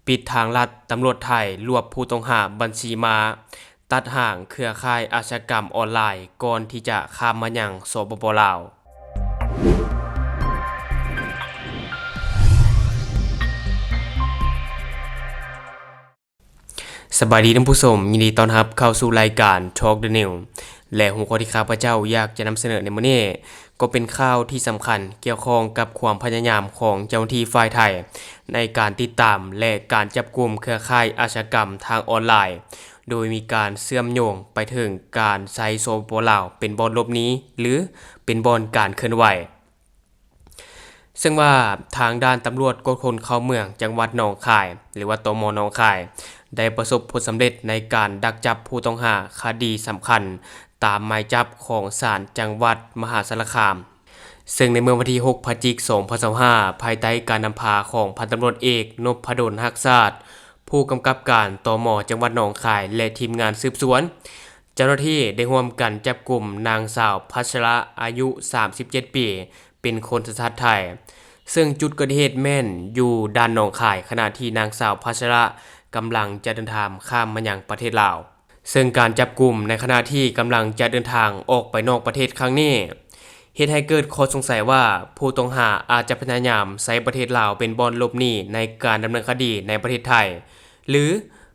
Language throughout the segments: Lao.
ປິດທາງລັດ, ຕຳຫຼວດໄທລວບຜູ້ຕ້ອງຫາບັນຊີມ້າ, ຕັດຫາງເຄືອຂ່າຍອາຊະຍາກຳອອນລາຍ ກ່ອນທີ່ຈະຂ້າມມາຍັງ ສປປ ລາວ. ສະບາຍດີທ່ານຜູ້ຊົມ, ຍິນດີຕ້ອນຮັບເຂົ້າສູ່ລາຍການ Talk the News ແລະ ຫົວຂໍ້ທີ່ຂ້າພະເຈົ້າຢາກຈະນຳສະເໜີໃນມື້ນີ້ ກໍເປັນຂ່າວທີ່ສຳຄັນກ່ຽວຂ້ອງກັບຄວາມພະຍາຍາມຂອງເຈົ້າໜ້າທີ່ຝ່າຍໄທ ໃນການຕິດຕາມ ແລະ ການຈັບກຸມເຄືອຂ່າຍອາຊະຍາກຳທາງອອນລາຍ, ໂດຍມີການເຊື່ອມໂຍງໄປເຖິງການໃຊ້ ສປປ ລາວ ເປັນບ່ອນຫຼົບໜີ ຫຼື ເປັນບ່ອນການເຄື່ອນໄຫວ. ເຊິ່ງວ່າທາງດ້ານຕຳຫຼວດກວດຄົນເຂົ້າເມືອງຈັງຫວັດໜອງຄາຍ ຫຼືວ່າ ຕມ ໜອງຄາຍ ໄດ້ປະສົບຜົນສຳເລັດໃນການດັກຈັບຜູ້ຕ້ອງຫາຄະດີສຳຄັນຕາມໝາຍຈັບຂອງສານຈັງຫວັດມະຫາສາລະຄາມ, ເຊິ່ງໃນເມື່ອວັນທີຫົກ ພະຈິກ ສອງພັນຊາວຫ້າ ພາຍໃຕ້ການນຳພາຂອງພັນຕຳຫຼວດເອກ ນົບພະດົນ ຮັກຊາດ ຜູ້ກຳກັບການ ຕມ ຈັງຫວັດໜອງຄາຍ ແລະ ທີມງານສືບສວນ, ເຈົ້າໜ້າທີ່ໄດ້ຮ່ວມກັນຈັບກຸມນາງສາວ ພັດຊະລະ ອາຍຸສາມສິບເຈັດປີ ເປັນຄົນສັນຊາດໄທ, ເຊິ່ງຈຸດເກີດເຫດແມ່ນຢູ່ດ່ານໜອງຄາຍ ຂະນະທີ່ນາງສາວ ພັດຊະລະ ກຳລັງຈະເດີນທາງຂ້າມມາຍັງປະເທດລາວ. ເຊິ່ງການຈັບກຸມໃນຂະນະທີ່ກຳລັງຈະເດີນທາງອອກໄປນອກປະເທດຄັ້ງນີ້ ເຮັດໃຫ້ເກີດຂໍ້ສົງໄສວ່າ ຜູ້ຕ້ອງຫາອາດຈະພະຍາຍາມໃຊ້ປະເທດລາວເປັນບ່ອນຫຼົບໜີໃນການດຳເນີນຄະດີໃນປະເທດໄທ ຫຼື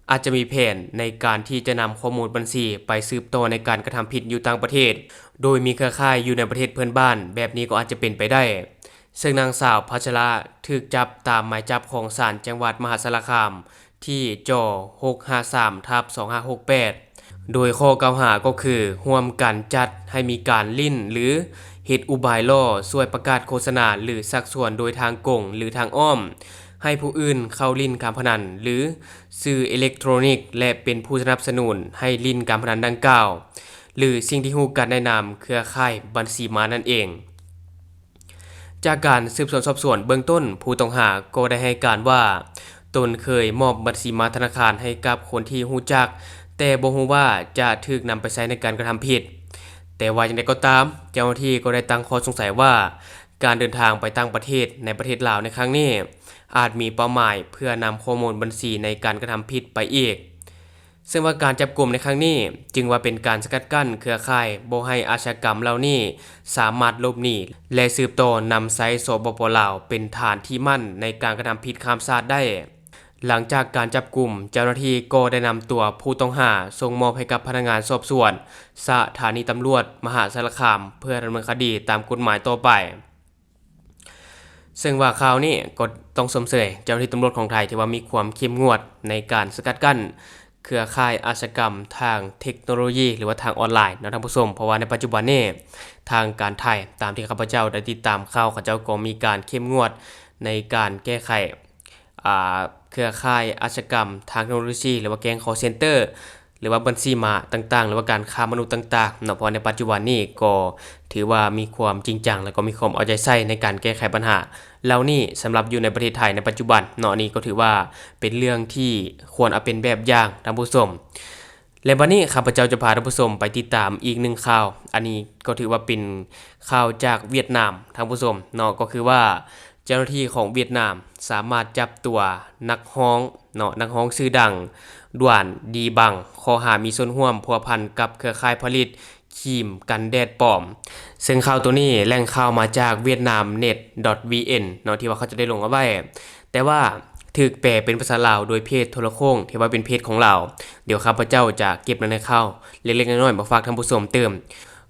ອາດຈະມີແຜນໃນການທີ່ຈະນຳຂໍ້ມູນບັນຊີໄປສືບຕໍ່ໃນການກະທຳຜິດຢູ່ຕ່າງປະເທດ ໂດຍມີເຄືອຂ່າຍຢູ່ໃນປະເທດເພື່ອນບ້ານ, ແບບນີ້ກໍອາດຈະເປັນໄປໄດ້. ເຊິ່ງນາງສາວ ພັດຊະລະ ຖືກຈັບຕາມໝາຍຈັບຂອງສານຈັງຫວັດມະຫາສາລະຄາມ ທີ່ ຈ ຫົກຫ້າສາມ ທັບ ສອງຫ້າຫົກແປດ ໂດຍຂໍ້ກ່າວຫາກໍຄື ຮ່ວມກັນຈັດໃຫ້ມີການຫຼິ້ນ ຫຼື ເຮັດອຸບາຍຫຼໍ່ຊ່ວຍປະກາດໂຄສະນາ ຫຼື ຊັກຊວນໂດຍທາງກົງ ຫຼື ທາງອ້ອມ ໃຫ້ຜູ້ອື່ນເຂົ້າຫຼິ້ນການພະນັນ ຫຼື ສື່ເອເລັກໂທຣນິກ ແລະ ເປັນຜູ້ສະໜັບສະໜູນໃຫ້ຫຼິ້ນການພະນັນດັ່ງກ່າວ ຫຼື ສິ່ງທີ່ຮູ້ກັນໃນນາມເຄືອຂ່າຍບັນຊີມ້ານັ້ນເອງ. ຈາກການສືບສວນສອບສວນເບື້ອງຕົ້ນ, ຜູ້ຕ້ອງຫາກໍໄດ້ໃຫ້ການວ່າ ຕົນເຄີຍມອບບັນຊີມ້າທະນາຄານໃຫ້ກັບຄົນທີ່ຮູ້ຈັກ, ແຕ່ບໍ່ຮູ້ວ່າຈະຖືກນຳໄປໃຊ້ໃນການກະທຳຜິດ. ແຕ່ວ່າຢ່າງໃດກໍຕາມ, ເຈົ້າໜ້າທີ່ກໍໄດ້ຕັ້ງຂໍ້ສົງໄສວ່າ ການເດີນທາງໄປຕ່າງປະເທດໃນປະເທດລາວໃນຄັ້ງນີ້ ອາດມີເປົ້າໝາຍເພື່ອນຳຂໍ້ມູນບັນຊີໃນການກະທຳຜິດໄປອີກ. ເຊິ່ງວ່າການຈັບກຸມໃນຄັ້ງນີ້ ຈຶ່ງວ່າເປັນການສະກັດກັ້ນເຄືອຂ່າຍບໍ່ໃຫ້ອາຊະຍາກຳເຫຼົ່ານີ້ສາມາດຫຼົບໜີ ແລະ ສືບຕໍ່ນຳໃຊ້ ສປປ ລາວ ເປັນຖານທີ່ໝັ້ນໃນການກະທຳຜິດຂ້າມຊາດໄດ້. ຫຼັງຈາກການຈັບກຸມ, ເຈົ້າໜ້າທີ່ກໍໄດ້ນຳຕົວຜູ້ຕ້ອງຫາສົ່ງມອບໃຫ້ກັບພະນັກງານສອບສວນສະຖານີຕຳຫຼວດມະຫາສາລະຄາມ ເພື່ອດຳເນີນຄະດີຕາມກົດໝາຍຕໍ່ໄປ. ເຊິ່ງວ່າຂ່າວນີ້ກໍຕ້ອງຊົມເຊີຍເຈົ້າໜ້າທີ່ຕຳຫຼວດຂອງໄທ ທີ່ວ່າມີຄວາມເຂັ້ມງວດໃນການສະກັດກັ້ນເຄືອຂ່າຍອາຊະຍາກຳທາງເທັກໂນໂລຢີ ຫຼືວ່າທາງອອນລາຍເນາະທ່ານຜູ້ຊົມ. ເພາະວ່າໃນປັດຈຸບັນນີ້ ທາງການໄທ ຕາມທີ່ຂ້າພະເຈົ້າໄດ້ຕິດຕາມຂ່າວ, ເຂົາເຈົ້າກໍມີການເຂັ້ມງວດໃນການແກ້ໄຂ ອ່າ ເຄືອຂ່າຍອາຊະຍາກຳທາງເທັກໂນໂລຢີ ຫຼືວ່າແກ້ງຄໍເຊັນເຕີ ຫຼືວ່າບັນຊີມ້າຕ່າງໆ ຫຼືວ່າການຄ້າມະນຸດຕ່າງໆເນາະ. ເພາະວ່າໃນປັດຈຸບັນນີ້ກໍຖືວ່າມີຄວາມຈິງຈັງ ແລະ ກໍມີຄວາມເອົາໃຈໃສ່ໃນການແກ້ໄຂບັນຫາເຫຼົ່ານີ້ ສຳລັບຢູ່ໃນປະເທດໄທໃນປັດຈຸບັນເນາະ. ອັນນີ້ກໍຖືວ່າເປັນເລື່ອງທີ່ຄວນເອົາເປັນແບບຢ່າງທ່ານຜູ້ຊົມ. ແລະ ບັດນີ້ຂ້າພະເຈົ້າຈະພາທ່ານຜູ້ຊົມໄປຕິດຕາມອີກໜຶ່ງຂ່າວ. ອັນນີ້ກໍຖືວ່າເປັນຂ່າວຈາກຫວຽດນາມທ່ານຜູ້ຊົມເນາະ, ກໍຄືວ່າເຈົ້າໜ້າທີ່ຂອງຫວຽດນາມສາມາດຈັບຕົວນັກຮ້ອງເນາະ, ນັກຮ້ອງຊື່ດັງ ດວນ ດີບັງ ຂໍ້ຫາມີສ່ວນຮ່ວມພົວພັນກັບເຄືອຂ່າຍຜະລິດຄຣີມກັນແດດປອມ. ເຊິ່ງຂ່າວໂຕນີ້ແຫຼ່ງຂ່າວມາຈາກ Vietnamnet dot vn ເນາະ ທີ່ວ່າເຂົາເຈົ້າໄດ້ລົງເອົາໄວ້. ແຕ່ວ່າຖືກແປເປັນພາສາລາວໂດຍເພຈໂທລະໂຄ່ງ ທີ່ວ່າເປັນເພຈຂອງລາວ. ດຽວຂ້າພະເຈົ້າຈະເກັບເນື້ອໃນຂ່າວເລັກໆນ້ອຍໆມາຝາກທ່ານຜູ້ຊົມຕື່ມ.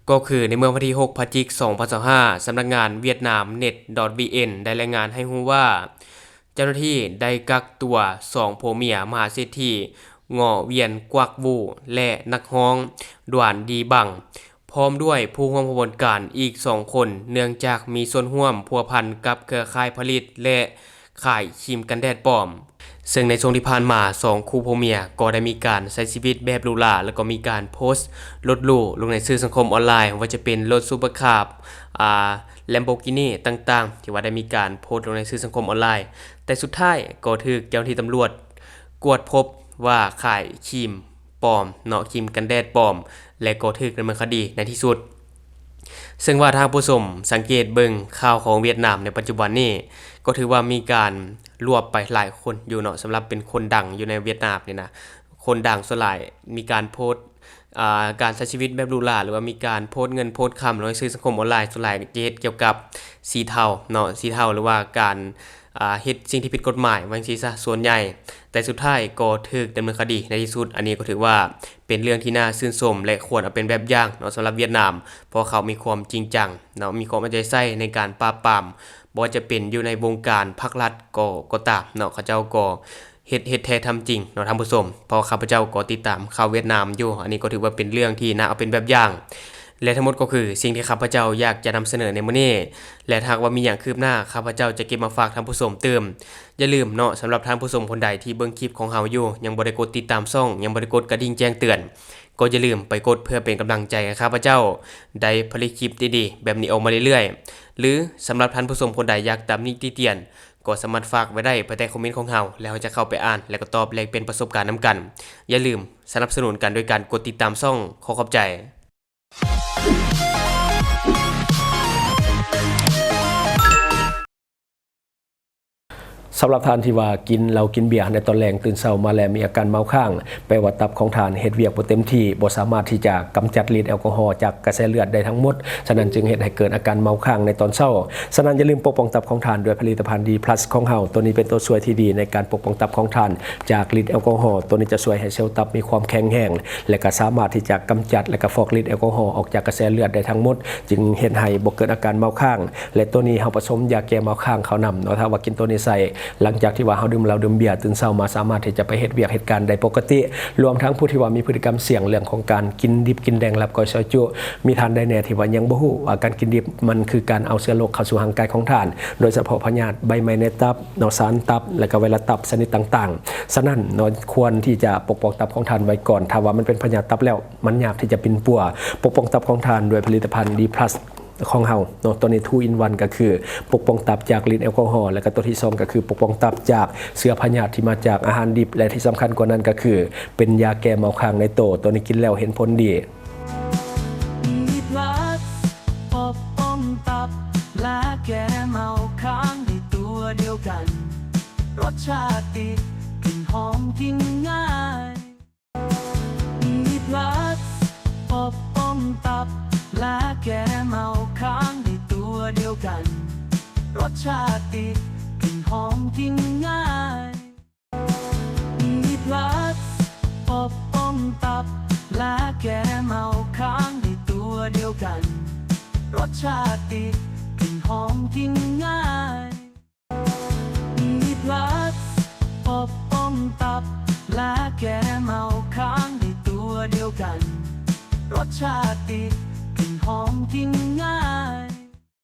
ກໍຄືໃນເມື່ອວັນທີຫົກ ພະຈິກ ສອງພັນຊາວຫ້າ ສຳນັກງານຫວຽດນາມ Net dot vn ໄດ້ລາຍງານໃຫ້ຮູ້ວ່າ ເຈົ້າໜ້າທີ່ໄດ້ກັກຕົວສອງຜົວເມຍມະຫາເສດຖີ ງໍ້ ວຽນ ກວັກ ວູ ແລະ ນັກຮ້ອງ ດວນ ດີບັງ ພ້ອມດ້ວຍຜູ້ຮ່ວມຂະບວນການອີກສອງຄົນ ເນື່ອງຈາກມີສ່ວນຮ່ວມພົວພັນກັບເຄືອຂ່າຍຜະລິດ ແລະ ຂາຍຄຣີມກັນແດດປອມ. ເຊິ່ງໃນຊ່ວງທີ່ຜ່ານມາ ສອງຄູ່ຜົວເມຍກໍໄດ້ມີການໃຊ້ຊີວິດແບບຫຼູຫຼາ ແລ້ວກໍມີການໂພສລົດຫຼູລົງໃນສື່ສັງຄົມອອນລາຍ, ບໍ່ວ່າຈະເປັນລົດຊຸບເປີຄາບ, ອາ, ແລມໂບກີນີ ຕ່າງໆ ທີ່ວ່າໄດ້ມີການໂພສລົງໃນສື່ສັງຄົມອອນລາຍ, ແຕ່ສຸດທ້າຍກໍຖືກເຈົ້າໜ້າທີ່ຕຳຫຼວດກວດພົບວ່າຂາຍຄຣີມປອມເນາະ, ຄຣີມກັນແດດປອມ ແລະ ກໍຖືກດຳເນີນຄະດີໃນທີ່ສຸດ. ເຊິ່ງວ່າທ່ານຜູ້ຊົມສັງເກດເບິ່ງຂ່າວຂອງຫວຽດນາມໃນປັດຈຸບັນນີ້ ກໍຖືວ່າມີການລວບໄປຫຼາຍຄົນຢູ່ເນາະ, ສຳລັບເປັນຄົນດັງຢູ່ໃນຫວຽດນາມນີ້ນະ, ຄົນດັງສ່ວນຫຼາຍມີການໂພສ ອ່າ ການໃຊ້ຊີວິດແບບຫຼູຫຼາ ຫຼືວ່າມີການໂພສເງິນໂພສຄຳລົງໃນສື່ສັງຄົມອອນລາຍ ສ່ວນຫຼາຍຈະເຮັດກ່ຽວກັບສີເທົາເນາະ, ສີເທົາ ຫຼືວ່າການ ອ່າ ເຮັດສິ່ງທີ່ຜິດກົດໝາຍ ວ່າຈັ່ງຊີ້ຊະ ສ່ວນໃຫຍ່, ແຕ່ສຸດທ້າຍກໍຖືກດຳເນີນຄະດີໃນທີ່ສຸດ. ອັນນີ້ກໍຖືວ່າເປັນເລື່ອງທີ່ໜ້າຊື່ນຊົມ ແລະ ຄວນເອົາເປັນແບບຢ່າງເນາະ ສຳລັບຫວຽດນາມ, ເພາະວ່າເຂົາມີຄວາມຈິງຈັງເນາະ, ມີຄວາມເອົາໃຈໃສ່ໃນການປາບປາມ, ບໍ່ວ່າຈະເປັນຢູ່ໃນວົງການພັກລັດກໍ ກໍຕາມເນາະ, ເຂົາເຈົ້າກໍ ເຮັດ ເຮັດແທ້ທຳຈິງເນາະທ່ານຜູ້ຊົມ, ເພາະຂ້າພະເຈົ້າກໍຕິດຕາມຂ່າວຫວຽດນາມຢູ່. ອັນນີ້ກໍຖືວ່າເປັນເລື່ອງທີ່ໜ້າເອົາເປັນແບບຢ່າງ ແລະ ທັງໝົດກໍຄືສິ່ງທີ່ຂ້າພະເຈົ້າຢາກຈະນຳສະເໜີໃນມື້ນີ້ ແລະ ຖ້າຫາກວ່າມີຫຍັງຄືບໜ້າ ຂ້າພະເຈົ້າຈະເກັບມາຝາກທ່ານຜູ້ຊົມຕື່ມ. ຢ່າລືມເນາະ, ສຳລັບທ່ານຜູ້ຊົມຄົນໃດທີ່ເບິ່ງຄລິບຂອງເຮົາຢູ່ ຍັງບໍ່ໄດ້ກົດຕິດຕາມຊ່ອງ, ຍັງບໍ່ໄດ້ກົດກະດິ່ງແຈ້ງເຕືອນ, ກໍຢ່າລືມໄປກົດເພື່ອເປັນກຳລັງໃຈໃຫ້ຂ້າພະເຈົ້າໄດ້ຜະລິດຄລິບດີໆແບບນີ້ອອກມາເລື້ອຍໆ. ຫຼື ສຳລັບທ່ານຜູ້ຊົມຄົນໃດຢາກຕຳໜິຕິຕຽນ ກໍສາມາດຝາກໄວ້ໄດ້ພາຍໃຕ້ຄອມເມັນຂອງເຮົາ ແລ້ວເຮົາຈະເຂົ້າໄປອ່ານ ແລະ ກໍຕອບແລກປ່ຽນປະສົບການນຳກັນ. ຢ່າລືມສະໜັບສະໜູນກັນໂດຍການກົດຕິດຕາມຊ່ອງ. ຂໍຂອບໃຈ. ສຳລັບທ່ານທີ່ວ່າກິນເຫຼົ້າກິນເບຍໃນຕອນແລງ, ຕື່ນເຊົ້າມາແລ້ວມີອາການເມົາຄ້າງ, ແປວ່າຕັບຂອງທ່ານເຮັດວຽກບໍ່ເຕັມທີ່, ບໍ່ສາມາດທີ່ຈະກຳຈັດລິດແອລກໍຮໍຈາກກະແສເລືອດໄດ້ທັງໝົດ. ສະນັ້ນຈຶ່ງເຮັດໃຫ້ເກີດອາການເມົາຄ້າງໃນຕອນເຊົ້າ. ສະນັ້ນຢ່າລືມປົກປ້ອງຕັບຂອງທ່ານດ້ວຍຜະລິດຕະພັນ ດີພລັສ ຂອງເຮົາ. ໂຕນີ້ເປັນໂຕຊ່ວຍທີ່ດີໃນການປົກປ້ອງຕັບຂອງທ່ານຈາກລິດແອລກໍຮໍ. ໂຕນີ້ຈະຊ່ວຍໃຫ້ເຊວຕັບມີຄວາມແຂງແຮງ ແລະ ກໍສາມາດທີ່ຈະກຳຈັດ ແລະ ກໍຟອກລິດແອລກໍຮໍອອກຈາກກະແສເລືອດໄດ້ທັງໝົດ, ຈຶ່ງເຮັດໃຫ້ບໍ່ເກີດອາການເມົາຄ້າງ. ແລະ ໂຕນີ້ເຮົາປະສົມຢາແກ້ເມົາຄ້າງເຂົ້ານຳເນາະ. ຖ້າວ່າກິນໂຕນີ້ໃສ່ ຫຼັງຈາກທີ່ວ່າເຮົາດື່ມເຫຼົ້າດື່ມເບຍ, ຕື່ນເຊົ້າມາສາມາດທີ່ຈະໄປເຮັດວຽກເຮັດການໄດ້ປົກກະຕິ. ລວມທັງຜູ້ທີ່ວ່າມີພຶດຕິກຳສ່ຽງເລື່ອງຂອງການກິນດິບກິນແດງ ລັບກ້ອຍຊອຍຈຸ, ມີທ່ານໃດແດ່ທີ່ວ່າຍັງບໍ່ຮູ້ວ່າການກິນດິບມັນຄືການເອົາເຊື້ອໂລກເຂົ້າສູ່ຮ່າງກາຍຂອງທ່ານ, ໂດຍສະເພາະພະຍາດໃບໄມ້ໃນຕັບເນາະ, ສານຕັບ ແລະ ກໍໄວຣັສຕັບຊະນິດຕ່າງໆ. ສະນັ້ນເນາະ, ຄວນທີ່ຈະປົກປ້ອງຕັບຂອງທ່ານໄວ້ກ່ອນ. ຖ້າວ່າມັນເປັນພະຍາດຕັບແລ້ວ, ມັນຍາກທີ່ຈະປິ່ນປົວ. ປົກປ້ອງຕັບຂອງທ່ານດ້ວຍຜະລິດຕະພັນ ດີພລັສ ຂອງເຮົາເນາະ. ໂຕນີ້ ທູອິນວັນ ກໍຄືປົກປ້ອງຕັບຈາກລິດແອລກໍຮໍ, ແລ້ວກໍໂຕທີສອງ ກໍຄືປົກປ້ອງຕັບຈາກເຊື້ອພະຍາດທີ່ມາຈາກອາຫານດິບ, ແລະ ທີ່ສຳຄັນກວ່ານັ້ນກໍຄືເປັນຢາແກ້ເມົາຄ້າງໃນໂຕ. ໂຕນີ້ກິນແລ້ວເຫັນຜົນດີ. ມີພລັສ ປົກປ້ອງຕັບ ແລະ ແກ້ເມົາຄ້າງໃນຕົວດຽວກັນ. ລົດຊາດດີ ກິ່ນຫອມ ກິນງ່າຍ. ມີພລັສ ປົກປ້ອງຕັບ ແລະ ແກ້ເມົາຄ້າງໃນຕົວດຽວກັນ. ລົດຊາດດີ ກິ່ນຫອມ ກິນງ່າຍ. ມີພລັສ ປົກປ້ອງຕັບ ແລະ ແກ້ເມົາຄ້າງໃນຕົວດຽວກັນ. ລົດຊາດດີ ກິ່ນຫອມ ກິນງ່າຍ. ມີພລັສ ປົກປ້ອງຕັບ ແລະ ແກ້ເມົາຄ້າງໃນຕົວດຽວກັນ. ລົດຊາດດີ ກິ່ນຫອມ ກິນງ່າ